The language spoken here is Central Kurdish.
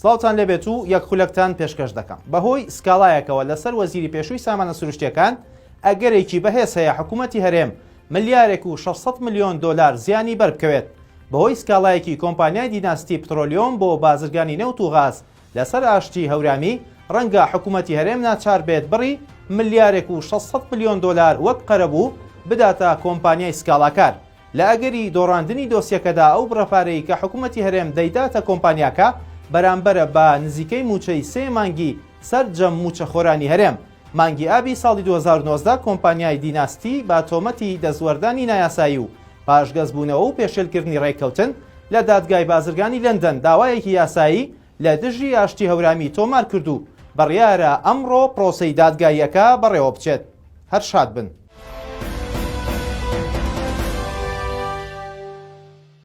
سڵاوتان لێبێت و یەک خولەکتان پێشکەش دەکەم. بەهۆی سکاڵایەکەوە لەسەر وەزیری پێشووی سامانە سروشتییەکان، ئەگەرێکی بەهێز هەیە حکوومەتی هەرێم ملیارێک و 600 ملیۆن دۆلار زیانی بەربکەوێت. بەهۆی سکاڵایەکی کۆمپانیای دیناستی پترۆلیۆم بۆ بازرگانی نەوت و غاز لەسەر ئاشتی هەورامی، ڕەنگە حکوومەتی هەرێم ناچار بێت بڕی ملیارێک و 600 ملیۆن دۆلار وەک قەرەبوو بداتە کۆمپانیای سکاڵاکار. لە ئەگەری دۆڕاندنی دۆسیەکەدا ئەو بڕە پارەی کە حکومەتی هەرێم دەیداتە کۆمپانیاکە بەرامبەرە بە نزیکەی مووچەی سێ مانگی سەرجەم مووچەخۆرانی هەرێم. مانگی ئابی ساڵی 2019 کۆمپانیای دیناستی بە تۆمەتی دەستوەردانی نایاسایی و پاشگەزبوونەوە و پێشێلکردنی ڕێککەوتن لە دادگای بازرگانی لەندەن داوایەکی یاسایی لە دژی ئاشتی هەورامی تۆمار کرد و بڕیارە ئەمڕۆ پرۆسەی دادگاییەکە بەڕێوەبچێت. هەر شاد بن.